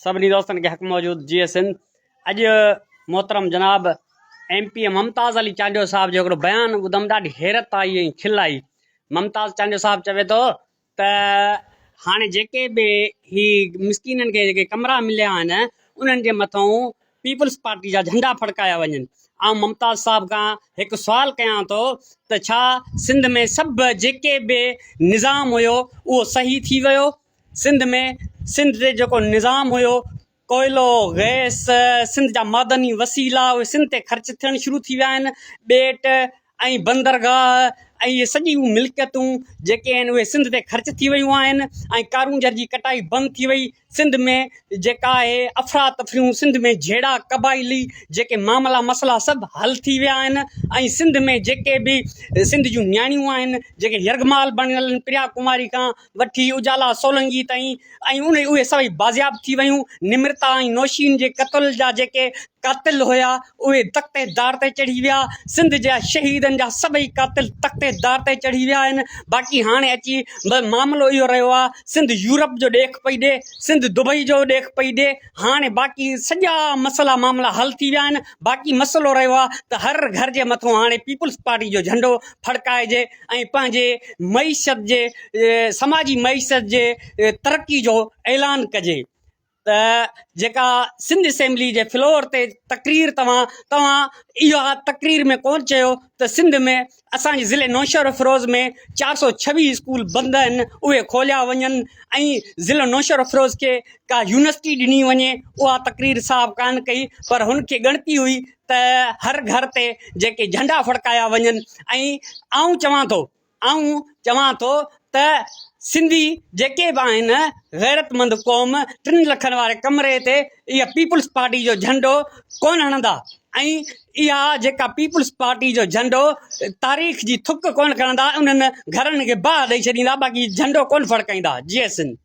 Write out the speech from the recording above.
سڀني دوستن کي حق موجود جيئي سنڌ اڄ محترم جناب M P A Mumtaz Ali Chandio صاحب جو هڪڙو بيان ٻڌم ڏاڍي حيرت آئي ۽ کل آئي ممتاز چانڊيو صاحب چوي ٿو ته هاڻي جيڪي به هي مسڪينن کي جيڪي ڪمرا مليا آهن انهن جي مٿئون پيپلز پارٽي جا جهنڊا ڦڙڪايا وڃن. آئون ممتاز صاحب کان هڪ سوال ڪيان ٿو ته ڇا سنڌ ۾ سڀ جيڪي به نظام هيو اهو صحيح ٿي ويو؟ سنڌ ۾ سنڌ تي جيڪو نظام هيو ڪوئلو، گئس، سنڌ جا معدني وسيلا اهي سنڌ تي خرچ ٿيڻ شروع ٿي ويا آهن، ٻيٽ ۽ بندرگاهه ۽ اهي سڄيون ملڪيتون جيڪي آهن اهي سنڌ تي خرچ ٿي ويون آهن ۽ ڪارونجهر جي ڪٽائي بند ٿي وئي سنڌ ۾ جيڪا آهي افراتفريون سنڌ ۾ جهيڙا قبائلي جيڪي معاملا مسئلا سڀ حل ٿي ويا آهن ۽ سنڌ ۾ جيڪي به سنڌ جون نياڻيون آهن جيڪي يرغمال بڻيل آهن پريا ڪماري کان وٺي اجالا سولنگي تائين ۽ ان اهي سڀئي بازياب ٿي ويون. نمرتا ۽ نوشين جي قتل جا جيڪي قاتل هيا اهي تختي دار تي چڙهي ويا. سنڌ جا شهيدن جا سڀئي قاتل تختي دار تي چڙهي ويا آهن. باقي هاڻي اچي معاملو اهو رهيو آهي سنڌ يورپ جو ڏيک پئي ڏي، سنڌ دبئي جو ڏيک پئي ڏي. هاڻي باقي سڄا مسئلا معاملا حل ٿي ويا آهن. باقي مسئلو رهيو آهي ته هر گهر جي مٿو هاڻي پيپلز پارٽي جو جهنڊو ڦڙڪائجي. ۽ پنهنجي معيشت جي سماجي معيشت جي ترقي جو اعلان ڪجي ته جيڪا سنڌ اسيمبلي جي فلور تي تقرير توهان توهان اها تقرير ۾ ڪون چيو ته سنڌ ۾ اسان جي ضلعي نوشهروفيروز ۾ 426 اسڪول بند آهن اهي کوليا وڃن ۽ ضلع نوشهروفيروز کي ڪا يونيورسٽي ڏني وڃي اها تقرير صاحب ڪانه ڪئي پر هن کي ڳڻتي هئي ته هر گهر تي جيڪي جهنڊا ڦڙڪايا وڃن ۽ آئون چوان ٿو آئون چوان ٿو ته سنڌي جيڪي به آهن غيرتمند قوم ٽن لکن واري ڪمري تي اها پيپلز پارٽي جو جهنڊو ڪونه هڻندا ۽ اها جيڪا پيپلز پارٽي جو جهنڊو تاريخ جي ٿڪ ڪونه کڻندا انهن گهرن کي باهه ڏئي ڇڏيندا باقي جهنڊو ڪونه ڦڙڪائيندا جيئي سنڌ.